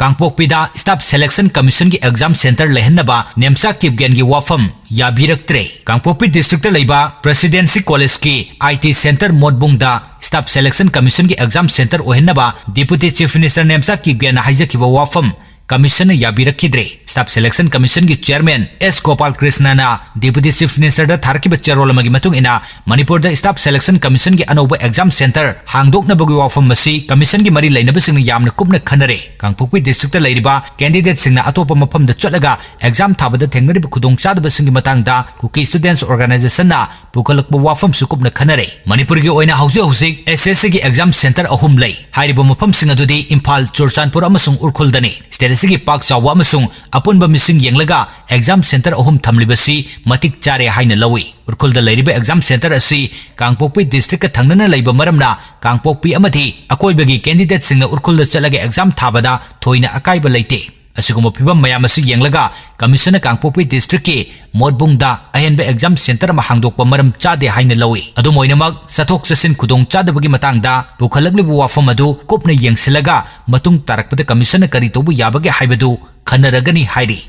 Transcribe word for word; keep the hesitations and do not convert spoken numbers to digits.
ꯀꯥꯡꯄꯣꯛꯄꯤꯗ Staff Selection Commission ꯒꯤ exam centre ꯂꯩꯍꯟꯅꯕ Nemcha ꯀꯤꯞꯒꯦꯟꯒꯤ ꯋꯥꯐꯝ ꯌꯥꯕꯤꯔꯛꯇ꯭ꯔꯦ꯫ ꯀꯥꯡꯄꯣꯛꯄꯤ district ꯇ ꯂꯩꯕ Presidency College ꯀꯤ I T centre ꯃꯣꯠꯕꯨꯡꯗ Staff Selection Commission ꯒꯤ exam centre ꯑꯣꯏꯍꯟꯅꯕ Deputy Chief Minister ꯅꯦꯝꯆꯥ ꯀꯤꯞꯒꯦꯟꯅ ꯍꯥꯏꯖꯈꯤꯕ ꯋꯥꯐꯝ Commission ꯅ ꯌꯥꯕꯤꯔꯛꯈꯤꯗ꯭ꯔꯦ꯫ Staff Selection Commission ꯒꯤ Chairman S ꯒꯣꯄꯥꯜꯀ꯭ꯔꯤꯁꯅꯅ Deputy Chief Minister ꯗ ꯊꯥꯔꯛꯈꯤꯕ ꯆꯦꯔꯣꯜ ꯑꯃꯒꯤ ꯃꯇꯨꯡ ꯏꯟꯅ, ꯃꯅꯤꯄꯨꯔꯗ Staff Selection Commission ꯒꯤ ꯑꯅꯧꯕ exam centre ꯍꯥꯡꯗꯣꯛꯅꯕꯒꯤ ꯋꯥꯐꯝ ꯑꯁꯤ Commission ꯒꯤ ꯃꯔꯤ ꯂꯩꯅꯕꯁꯤꯡꯅ ꯌꯥꯝꯅ ꯀꯨꯞꯅ ꯈꯟꯅꯔꯦ꯫ ꯀꯥꯡꯄꯣꯛꯄꯤ district ꯇ ꯂꯩꯔꯤꯕ candidate ꯁꯤꯡꯅ ꯑꯇꯣꯞꯄ ꯃꯐꯝꯗ ꯆꯠꯂꯒ exam ꯊꯥꯕꯗ ꯊꯦꯡꯅꯔꯤꯕ ꯈꯨꯗꯣꯡꯆꯥꯗꯕꯁꯤꯡꯒꯤ ꯃꯇꯥꯡꯗ Kuki Students Organisation ꯅ ꯄꯨꯈꯠꯂꯛꯄ ꯋꯥꯐꯝꯁꯨ ꯀꯨꯞꯅ ꯈꯟꯅꯔꯦ꯫ ꯃꯅꯤꯄꯨꯔꯒꯤ ꯑꯣꯏꯅ ꯍꯧꯖꯤꯛ ꯍꯧꯖꯤꯛ S S C ꯒꯤ exam centre ꯑꯍꯨꯝ ꯂꯩ꯫ ꯍꯥꯏꯔꯤꯕ ꯃꯐꯝꯁꯤꯡ ꯑꯗꯨꯗꯤ ꯏꯝꯐꯥꯜ, ꯆꯨꯔꯆꯥꯟꯄꯨꯔ ꯑꯃꯁꯨꯡ ꯎꯔꯈꯨꯜꯗꯅꯤ꯫ State ꯑꯁꯤꯒꯤ ꯄꯥꯛ ꯆꯥꯎꯕ ꯑꯃꯁꯨꯡ ꯑꯄꯨꯟꯕ ꯃꯤꯁꯤꯡ ꯌꯦꯡꯂꯒ exam centre ꯑꯍꯨꯝ ꯊꯝꯂꯤꯕꯁꯤ ꯃꯇꯤꯛ ꯆꯥꯔꯦ ꯍꯥꯏꯅ ꯂꯧꯏ꯫ ꯎꯔꯈꯨꯜꯗ ꯂꯩꯔꯤꯕ exam centre ꯑꯁꯤ ꯀꯥꯡꯄꯣꯛꯄꯤ district ꯀ ꯊꯪꯅꯅ ꯂꯩꯕ ꯃꯔꯝꯅ ꯀꯥꯡꯄꯣꯛꯄꯤ ꯑꯃꯗꯤ ꯑꯀꯣꯏꯕꯒꯤ candidate ꯁꯤꯡꯅ ꯎꯔꯈꯨꯜꯗ ꯆꯠꯂꯒ exam ꯊꯥꯕꯗ ꯊꯣꯏꯅ ꯑꯀꯥꯏꯕ ꯂꯩꯇꯦ꯫ ꯑꯁꯤꯒꯨꯝꯕ ꯐꯤꯚꯝ ꯃꯌꯥꯝ ꯑꯁꯤ ꯌꯦꯡꯂꯒ Commission ꯅ ꯀꯥꯡꯄꯣꯛꯄꯤ district ꯀꯤ ꯃꯣꯠꯕꯨꯡꯗ ꯑꯍꯦꯟꯕ exam centre ꯑꯃ ꯍꯥꯡꯗꯣꯛꯄ ꯃꯔꯝ ꯆꯥꯗꯦ ꯍꯥꯏꯅ ꯂꯧꯏ꯫ ꯑꯗꯨꯝ ꯑꯣꯏꯅꯃꯛ, ꯆꯠꯊꯣꯛ ꯆꯠꯁꯤꯟ ꯈꯨꯗꯣꯡ ꯆꯥꯗꯕꯒꯤ ꯃꯇꯥꯡꯗ ꯄꯨꯈꯠꯂꯛꯂꯤꯕ ꯋꯥꯐꯝ ꯑꯗꯨ ꯀꯨꯞꯅ ꯌꯦꯡꯁꯤꯜꯂꯒ ꯃꯇꯨꯡ ꯇꯥꯔꯛꯄꯗ Commission ꯅ ꯀꯔꯤ ꯇꯧꯕ ꯌꯥꯕꯒꯦ ꯍꯥꯏꯕꯗꯨ ꯈꯟꯅꯔꯒꯅꯤ ꯍꯥꯏꯔꯤ꯫